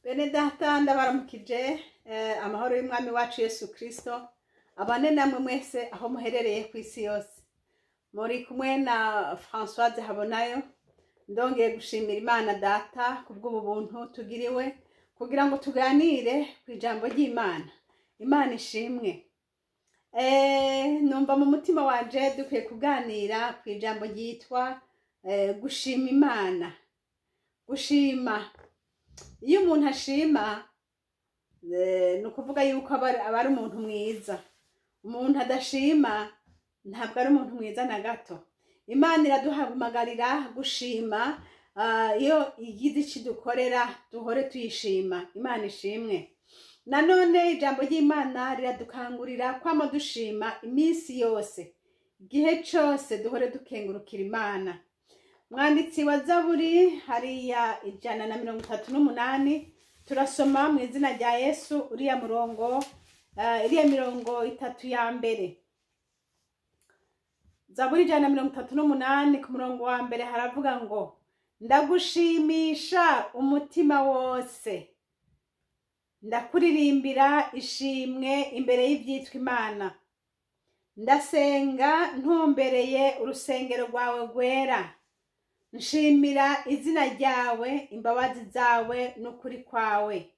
Bene data, ndabaramukije. Amahoro y'Umwami wacu Yesu Kristo abane namwe mwese aho muherereye ku isi yose. Muri kumwe na Françoise Habonayo. Ndongeye gushimira Imana Data kubw'ubu buntu tugiriwe kugira ngo tuganire ku ijambo ry'Imana. Imana ishimwe. Numva mu mutima wanje dukwiye kuganira ku ijambo ryitwa gushima Imana. Gushima, iyo umuntu ashima, ni ukuvuga yuko aba ari umuntu mwiza. Umuntu adashima ntabwo ari umuntu mwiza na gato. Imana iraduhamagarira gushima. Iyo igize icyo idukorera, duhore tuyishima. Imana ishimwe. Nanone ijambo ry'Imana riradukangurira kwama dushima iminsi yose, igihe cyose duhore dukengurukira Imana. Mwanditsi wa Zaburi hariya 138, turasoma mu izina rya Yesu uriya murongo, iriya mirongo itatu ya mbere. Zaburi 138, ku murongo wa mbere haravuga ngo: "Ndagushimisha umutima wose, ndakuririmbira ishimwe imbere y'ibyitwa Imana. Ndasenga ntumbereye urusengero rwawe rwera, nshimira izina ryawe, imbabazi zawe n'ukuri kwawe,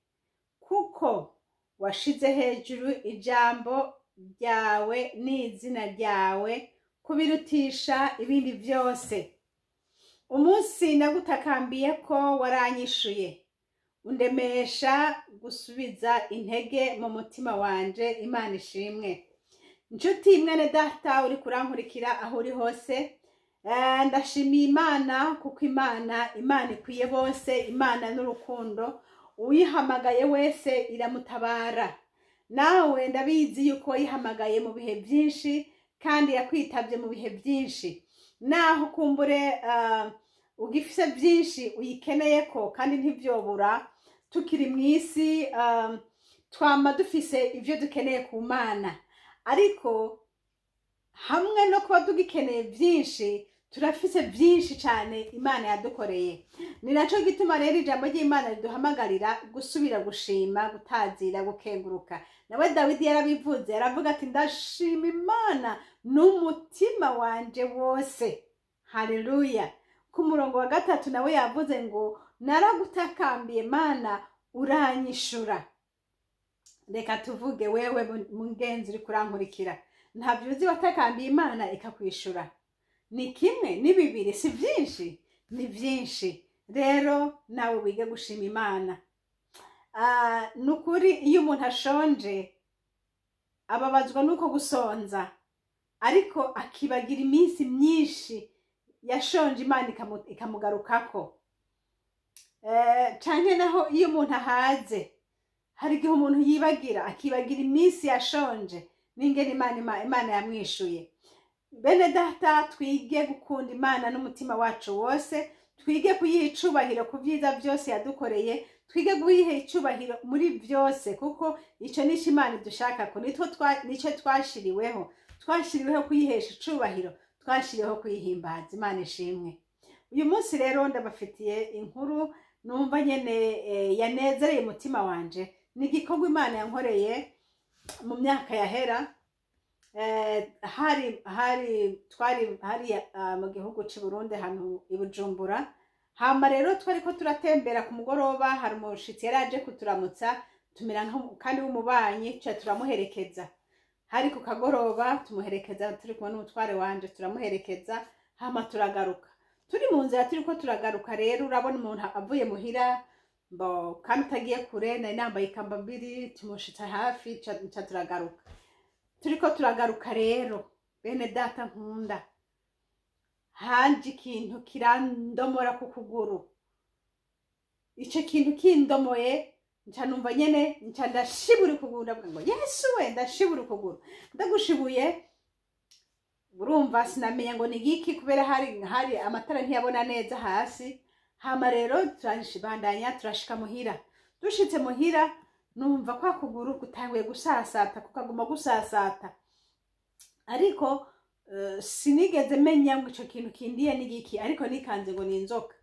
kuko washize hejuru ijambo ryawe n'izina ryawe kubirutisha ibindi byose. Umunsi nagutakambiye ko waranyishuye, undemesha gusubiza intege mu mutima wanje." Imana ishimwe. Inshuti, mwene data uri kurankurikira aho uri hose, ndashimiye Imana kuko Imana ikwiye bose. Imana n'urukundo, uyihamagaye wese iramutabara. Nawe ndabizi yuko wayihamagaye mu bihe byinshi kandi yakwitabye mu bihe byinshi, naho kumbure ugifise byinshi uyikeneye ko, kandi ntibyobura. Tukiri mu isi twama dufise ibyo dukeneye ku Mana, ariko hamwe no kuba tugikeneye byinshi, turafise byinshi cyane Imana yadukoreye. Ni nacyo gituma rero ijambo ry'Imana riduhamagarira gusubira gushima, gutazira, gukenguruka. Nawe Dawidi yarabivuze, aravuga ati: "Ndashima Imana n'umutima wanje wose." Haleluya. Ku murongo wa gatatu nawe yavuze ngo: "Naragutakambiye Mana, uranyishura." Reka tuvuge, wewe mugenzi uri kurankurikira, ntabyo uzi watakambiye Imana ikakwishura? Ni kimwe, ni bibiri, si byinshi, ni byinshi. Rero nawe wige gushima Imana. Ni ukuri, iyo umuntu ashonje ababazwa n'uko gusonza, ariko akibagira iminsi myinshi yashonje Imana ikamugarukako. Canke naho iyo umuntu ahaze, hari igihe umuntu yibagira, akibagira iminsi yashonje n'ingene Imana yamwishuye. Bene data, twige gukunda Imana n'umutima wacu wose, twige kuyiha icubahiro ku byiza byose yadukoreye, twige kuyiha icubahiro muri byose, kuko ico nico Imana idushaka ko nico twashiriweho. Twashiriweho kuyihesha icubahiro, twashiriweho kuyihimbaza. Imana ishimwe. Uyu munsi rero ndabafitiye inkuru numva nyene yanezereye umutima wanje. Ni igikorwa Imana yankoreye mu myaka yahera. Hari twari hari mu gihugu cy'i Burundi, ahantu i Bujumbura. Hama rero twari ko turatembera ku mugoroba, hari umushitsi yari aje kuturamutsa, tumera kandi w'umubanyi, tuca turamuherekeza. Hari ku kagoroba, tumuherekeza turi kumwe n'umutware wanje, turamuherekeza, hama turagaruka. Turi mu nzira turiko turagaruka rero, urabona umuntu avuye muhira mbo kandi utagiye kure, nari nambaye ikambambiri, tumushitsa hafi, ca turagaruka. Turiko turagaruka rero, bene data nkunda, haje ikintu kirandomora ku kuguru. Ico kintu kindomoye, nca numva nyene nca ndashibura ukuguru. Ndavuga ngo: "Yesu we!" Ndashibura ukuguru. Ndagushibuye, urumva sinamenya ngo ni igiki, kubera hari amatara, ntiyabona neza hasi. Hama rero turabandanya, turashika muhira. Dushitse muhira, numva kwa kuguru gutanguye gusasata, kukaguma gusasata, ariko sinigeze menya ngo ico kintu kindiye ni igiki, ariko nikanze ngo ni inzoka.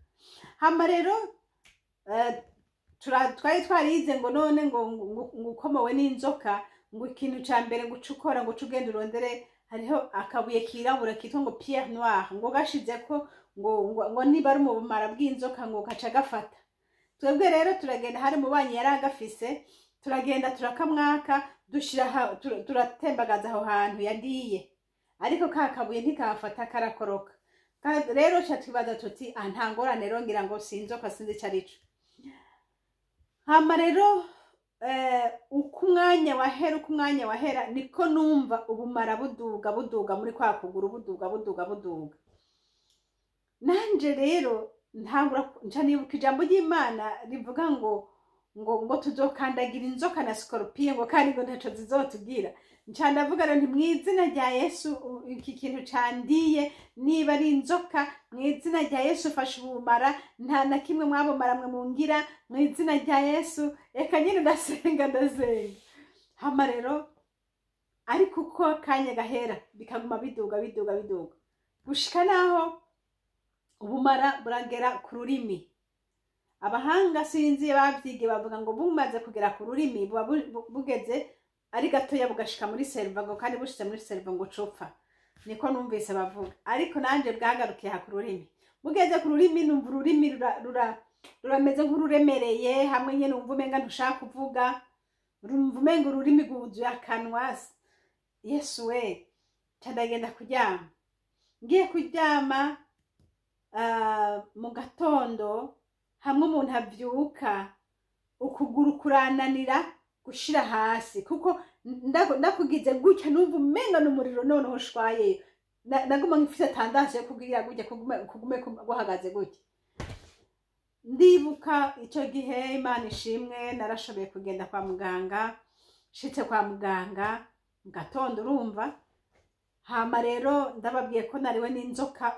Hama rero Twari twarize ngo none ngo ukomowe n'inzoka, ngo ikintu ca mbere ngo uce ukora, ngo uce ugenda urondere hariho akabuye kirabura kitwa ngo pierre noire, ngo gashizeko ngo niba ari mu bumara bw'inzoka ngo gaca gafata. Twebwe rero turagenda, hari umubanyi yari agafise, turagenda turakamwaka, dushira turatembagaza aho hantu yagiye, ariko ka kabuye ntikafata, karakoroka. Rero ca twibaza tuti: "Ah, nta ngorane rero, ngira ngo si inzoka, sinzi ico arico." Hama rero uko umwanya wahera, uko umwanya wahera, niko numva ubumara buduga, buduga muri kwa kuguru, buduga, buduga, buduga. Nanje rero ntangura nca nibuka ijambo ry'Imana rivuga ngo tuzokandagira inzoka na scorpion, ngo kandi ngo ntaco zizotubwira. Nca ndavuga rero nti: "Mu izina rya Yesu, iki kintu candiye niba ari inzoka, mu izina rya Yesu fashe ubumara, nta na kimwe mwabumara mwe mungira, mu izina rya Yesu." Eka nyine ndasenga, ndasenga. Hama rero ariko uko akanya gahera bikaguma biduga, biduga, biduga, gushika naho ubumara buragera ku rurimi. Abahanga sinzi bavyigiye bavuga ngo bumaze kugera ku rurimi buba bugeze ari gatoya bugashika muri cerveau, ngo kandi bushitse muri cerveau ngo cupfa. Niko numvise bavuga, ariko nanje bwagarukiye aha ku rurimi. Bugeze ku rurimi numva ururimi rurameze nk'ururemereye, hamwe nyene numva umenga ntushaka kuvuga, rumva umenga ururimi rwuzuye akanwa. Yesu we! Nca ndagenda kuryama. Ngiye kuryama, mu gatondo hamwe umuntu avyuka ukuguru kurananira gushira hasi, kuko ndakugize gutya numva umenga n'umuriro noneho ushwayeyo. Naguma mfise tendance yo kugira gutya, kugume guhagaze gutya. Ndibuka icyo gihe, Imana ishimwe, narashoboye kugenda kwa muganga. Nshitse kwa muganga mu gatondo, urumva, hama rero ndababwiye ko nariwe n'inzoka,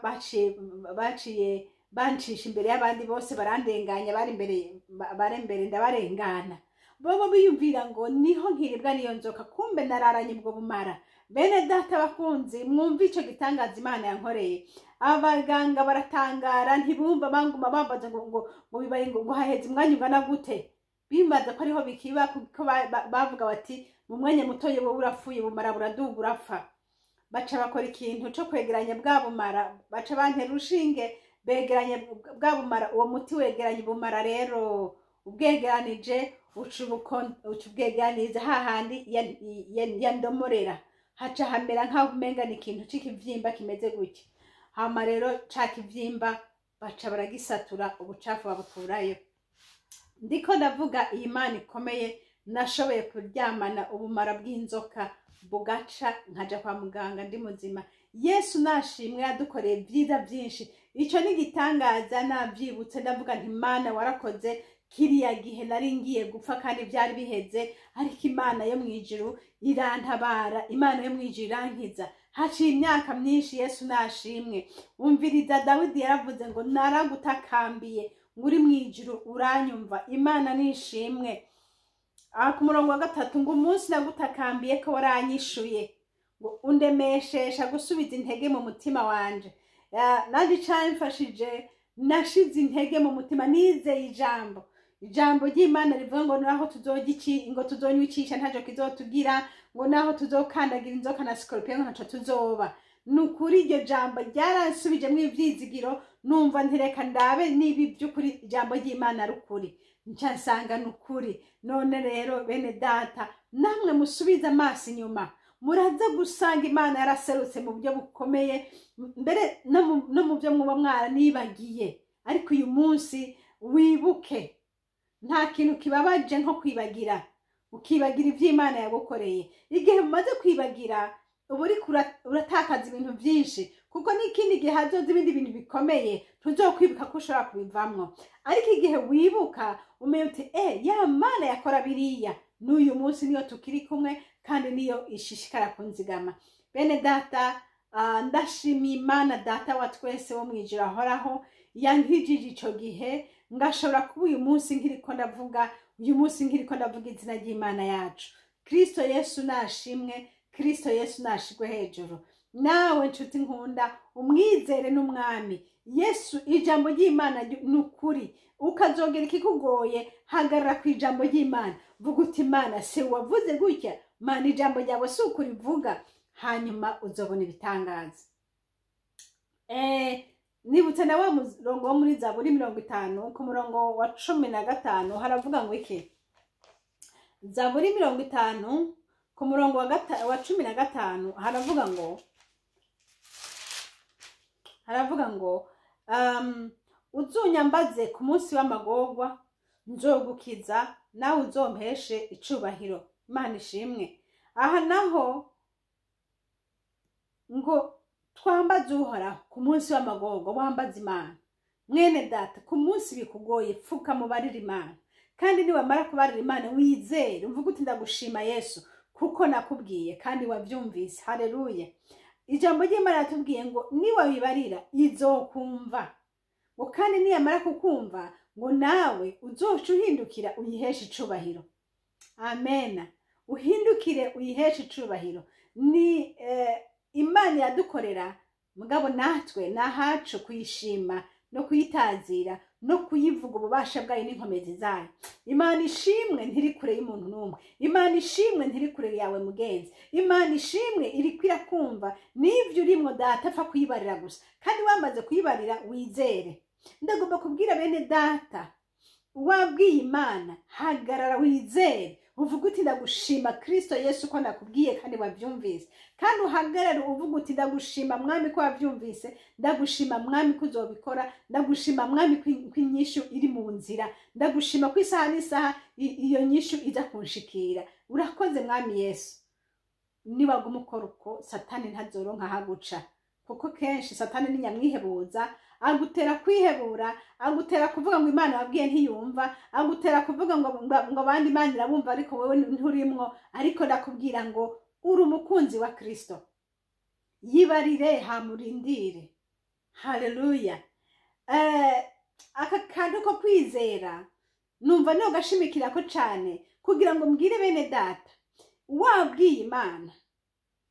baciye bancisha imbere y'abandi bose, barandenganya, bari imbere, bari imbere ndabarengana. Bobo biyumvira ngo niho nkiribwa n'iyo nzoka, kumbe nararanye ubwo bumara. Bene data bakunzi, mwumve ico gitangaza Imana yankoreye. Abaganga baratangara, ntibumva, banguma bambaza ngo bibaye ngo haheze umwanya ungana gute. Bimbaza ko ariho bikiba, kuko bavuga bati: "Mu mwanya mutoye wowe urapfuye, bumara buraduga, urapfa." Baca bakora ikintu co kwegeranya bwa bumara, baca bantera urushinge, begeranya bwa bumara. Uwo muti wegeranya ubumara rero, ubwegeranije uca ubwegeraniriza hahandi yandomorera, haca hamera nk'aho umenga ni ikintu c'ikivyimba kimeze gutya. Hama rero ca kivyimba baca baragisatura, ubucafu babukurayo. Ndiko ndavuga iyi Mana ikomeye, nashoboye kuryamana ubumara bw'inzoka bugaca, nkaja kwa muganga ndi muzima. Yesu nashimwe, yadukoreye ibyiza byinshi. Icyo ni igitangaza. Nabyibutse ndavuga nti: "Mana warakoze, kiriya gihe nari ngiye gupfa kandi byari biheze, ariko Imana yo mu ijuru irantabara, Imana yo mu ijuru irankiza." Haciye imyaka myinshi. Yesu nashimwe. Umviriza, Dawidi yaravuze ngo: "Naragutakambiye ngo uri mu ijuru uranyumva." Imana nishimwe. Aha ku murongo wa 3 ngo: "Umunsi nagutakambiye ko waranyishuye, ngo undemeshesha gusubiza intege mu mutima wanje." Nanjye icamfashije, nashize intege mu mutima, nizeye ijambo ry'Imana rivuga ngo naho tuzojya iki, ngo tuzonywa icisha ntacyo kizotugira, ngo naho tuzokandagira inzoka na scorpion ngo ntaco tuzoba. Ni ukuri iryo jambo ryaransubijemwo ivyizigiro. Numva ntireka ndabe niba iby'ukuri ijambo ry'Imana ari ukuri, nca nsanga ni ukuri. None rero bene data, namwe musubize amaso inyuma, muraza gusanga Imana yaraserutse mu buryo bukomeye, mbere no mu byo muba mwaranibagiye. Ariko uyu munsi wibuke, nta kintu kibabaje nko kwibagira, ukibagira iby'Imana yagukoreye. Igihe umaze kwibagira uba uriko uratakaza ibintu byinshi, kuko n'ikindi gihe hazoza ibindi bintu bikomeye ntuzokwibuka ko ushobora kubivamwo. Ariko igihe wibuka, umenya uti: "E ya Mana yakora biriya, n'uyu munsi niyo tukiri kumwe kandi niyo ishishikara kunzigama." Bene data, ndashimiye Imana Data wa twese wo mu ijuru ahoraho, yankijije ico gihe ngashobora kuba uyu munsi nkiriko ndavuga, uyu munsi nkiriko ndavuga izina ry'Imana yacu. Kristo Yesu nashimwe, Kristo Yesu nashigwe hejuru. Nawe nshuti nkunda, umwizere n'umwami Yesu. Ijambo ry'Imana ni ukuri. Ukazogera ikikugoye, hagarara ku ijambo ry'Imana, vuga uti: "Imana, se wavuze gutya? Mana, ijambo ryawe si ukuri vuga." Hanyuma uzobona ibitangaza. Nibutse na wa murongo wo muri Zaburi 50 ku murongo wa 15, haravuga ngo iki? Zaburi 50 ku murongo wa 15 haravuga ngo: "Uzunyambaze ku munsi w'amagorwa, nzogukiza, nawe uzompeshe icubahiro." Imana ishimwe. Aha naho ngo twambaze Uhoraho ku munsi w'amagorwa. Wambaze Imana, mwene data, ku munsi bikugoye, pfuka mubarire Imana. Kandi niwamara kubarira Imana, wizere, uvuge uti: "Ndagushima Yesu, kuko nakubwiye kandi wabyumvise." Haleluya! Ijambo ry'Imana yatubwiye ngo niwabibarira izokumva, ngo kandi niyamara kukumva, ngo nawe uzoca uhindukira uyiheshe icubahiro. Amena. Uhindukire uyiheshe icubahiro. Ni Imana yadukorera, mugabo natwe ni ahacu kuyishima no kuyitazira no kuyivuga ububasha bwayo n'inkomezi zayo. Imana ishimwe, ntiri kure y'umuntu n'umwe. Imana ishimwe, ntiri kure yawe mugenzi. Imana ishimwe, iriko irakumva n'ibyo urimwo. Data, apfa kuyibarira gusa, kandi wamaze kuyibarira wizere. Ndagomba kubwira bene data, wabwiye Imana, hagarara wizere, uvuga uti: "Ndagushima Kristo Yesu ko nakubwiye kandi wabyumvise." Kandi uhagarare uvuga uti: "Ndagushima Mwami ko wabyumvise, ndagushima Mwami ko uzobikora, ndagushima Mwami ko inyishu iri mu nzira, ndagushima ko isaha n'isaha iyo nyishu iza kunshikira. Urakoze Mwami Yesu." Niwaguma ukora uko, Satani ntazoronka ahaguca, kuko kenshi Satani ni nyamwihebuza. Agutera kwihebura, agutera kuvuga ngo Imana wabwiye ntiyumva, agutera kuvuga ngo abandi Imana irabumva ariko wowe nturimwo. Ariko ndakubwira ngo uri umukunzi wa Kristo, yibarire hamurindire. Haleluya! Aka kantu ko kwizera numva niho gashimikirako cane, kugira ngo mbwire bene data: wabwiye Imana,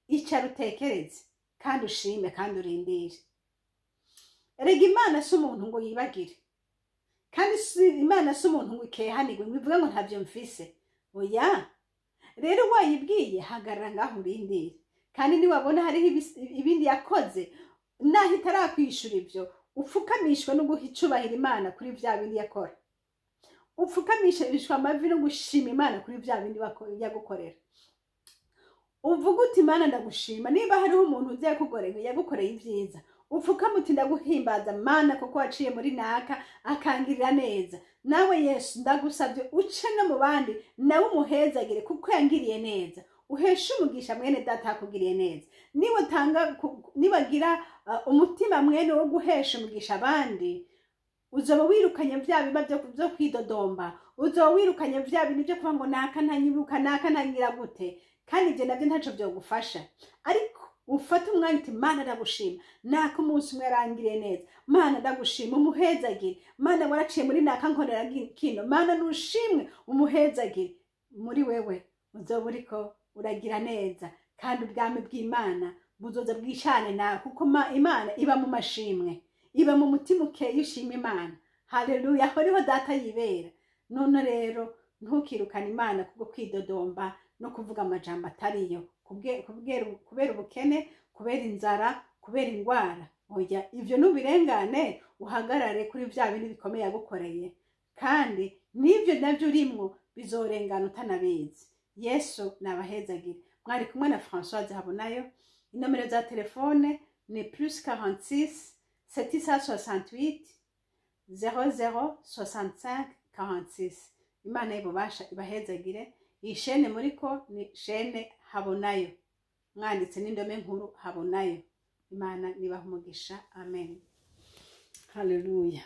icara utekereze kandi ushime kandi urindire. Erega Imana si umuntu ngo yibagire, kandi Imana si umuntu ngo ikehanirwe, ngo ivuge ngo ntabyo mfise. Oya. Rero wayibwiye, hagarara ngaho urindire. Kandi niwabona hariho ibindi yakoze naho itarakwishura ibyo, upfukamishwe no guha icubahiro Imana kuri bya bindi yakora, upfukamishwe amavi no gushima Imana kuri bya bindi yagukorera. Uvuga uti: "Imana, ndagushima." Niba hariho umuntu uzi yagukoreye ibyiza, upfukame uti: "Ndaguhimbaza Mana, kuko waciye muri naka akangirira neza. Nawe Yesu, ndagusabye uce no mu bandi, nawe umuhezagire kuko yangiriye neza." Uheshe umugisha mwene data yakugiriye neza. Niba utanga, nibagira umutima mwene wo guhesha umugisha abandi, uzoba wirukanye bya biba byo kwidodomba, uzoba wirukanye bya bintu byo kuvuga ngo naka ntanyibuka, naka ntangira gute, kandi ibyo nabyo ntaco byogufasha. Ariko ufate umwanya uti: "Mana, ndagushima, naka umunsi umwe yarangiriye neza. Mana, ndagushima, umuhezagire. Mana, waraciye muri naka nkorera kino. Mana, nushimwe, umuhezagire." Muri wewe uzoba uriko uragira neza, kandi ubwami bw'Imana buzoza bwicane nawe, kuko Imana iba mu mashimwe, iba mu mutima ukeye ushima Imana. Haleluya! Aho niho data yibera. None rero ntukirukane Imana kubwo kwidodomba no kuvuga amajambo atariyo, kubera ubukene, kubera inzara, kubera indwara. Oya, ivyo nubirengane, uhagarare kuri vya bindi bikomeye yagukoreye, kandi n'ivyo navyo urimwo bizorengana utanabizi. Yesu nabahezagire. Mwari kumwe na Françoise Habonayo. Inomero za telefone ni +46 768 00 65 46. Imana y'ububasha ibahezagire. Iyi shene muriko ni shene Habonayo, mwanditse n'indome nkuru Habonayo. Imana nibaha umugisha. Amen. Haleluya.